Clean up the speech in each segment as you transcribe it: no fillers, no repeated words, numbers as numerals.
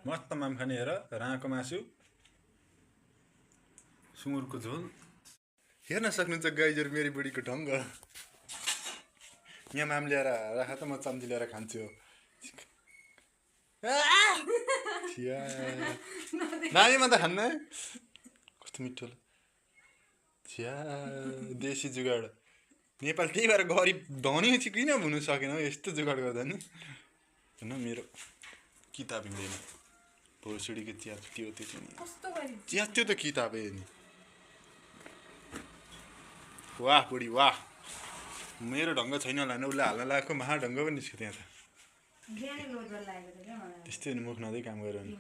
मस्त माम खाने हेर राँको मासु सुँगुरको झोल हेर्न सक्नुहुन्छ गाइजहरु मेरी बुढीको ढङ्ग यहाँ माम ल्याएर राख त म चम्ची ल्याएर खान्छु नानीमा त खान्न कस्तो मिठो छ्या देशी जुगाड नेपाल त्यही भएर गरिब धनी चाहिँ किन हुनु सकेन यस्तो जुगाड गर्दा नि हैन मेरो किताब हिँड्दैन भोसडीको चिया त्यो चिया त्यो त किताबै नि वाह बुढी वाह मेरो ढङ्ग छैन होला हैन उसले हाल्न लागेको महा ढङ्ग पनि निस्क्यो त्यहाँ त त्यस्तै मुख नदै काम गरेर नि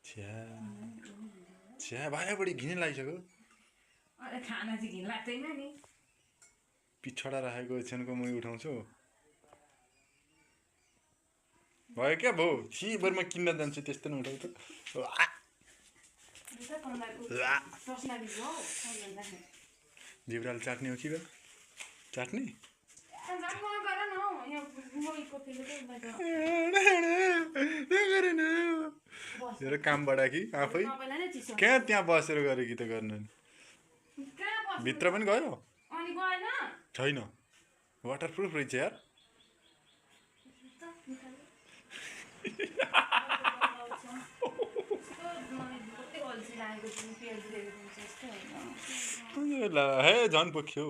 छ्या छ्या भाइ बुढी घिन लागिसक्यो अरे खाना चाहिँ घिन लाग्दैन नि पिछडा राखेको छेनको मुइ उठाउँछु भयो क्या भो छि बरमा किन्न जान्छु त्यस्तो न उठाउ त जिब्राल चाट्ने हो कि ग चाट्ने मेरो कामबाट कि आफै कहाँ त्यहाँ बसेर गरे कि त गर्न भित्र पनि गयो छैन वाटरप्रुफ रहेछ यार हे झन् पोख्यो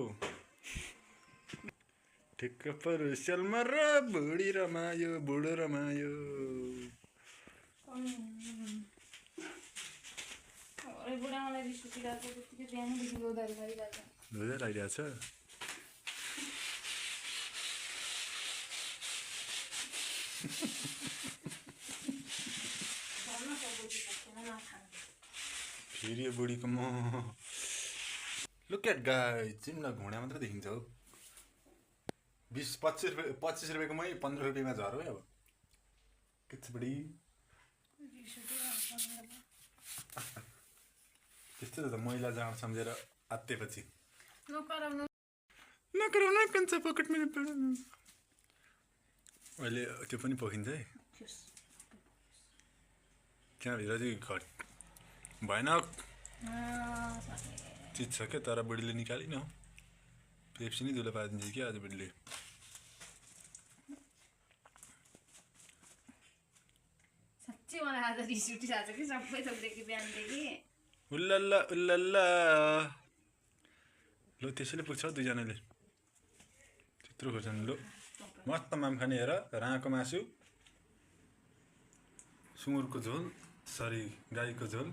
ठिक्क परुसलमा र बुढी रमायो बुढो रमायो लोजा लागिरहेको छ फेरि यो बुढीको म लुक एट गाइस तिमीलाई घुँडा मात्र देखिन्छ हौ 25 रुपियाँको मै 15 रुपियाँमा झर्यो है अब के छ बुढी त्यस्तो त मैला जाँड सम्झेर आत्तेपछि नकराउनु कन्छ पकेट मेरो अहिले त्यो पनि पोखिन्छ है त्यहाँभित्र चाहिँ घट भएन चिज छ क्या तर बुढीले निकालिन पेप्सी नै धुलो पारिदिन्छ क्या आज बुढीले साँच्चै मलाई आज रिस उठिरहेको छ कि सबै थोक्देखि बिहानदेखि उल्लल्ला उल्लल्ला लो त्यसैले पुग्छ दुईजनाले त्यत्रो खोज्छन् लो मस्त माम खाने हेर राँको मासु सुँगुरको झोल सरी गाईको झोल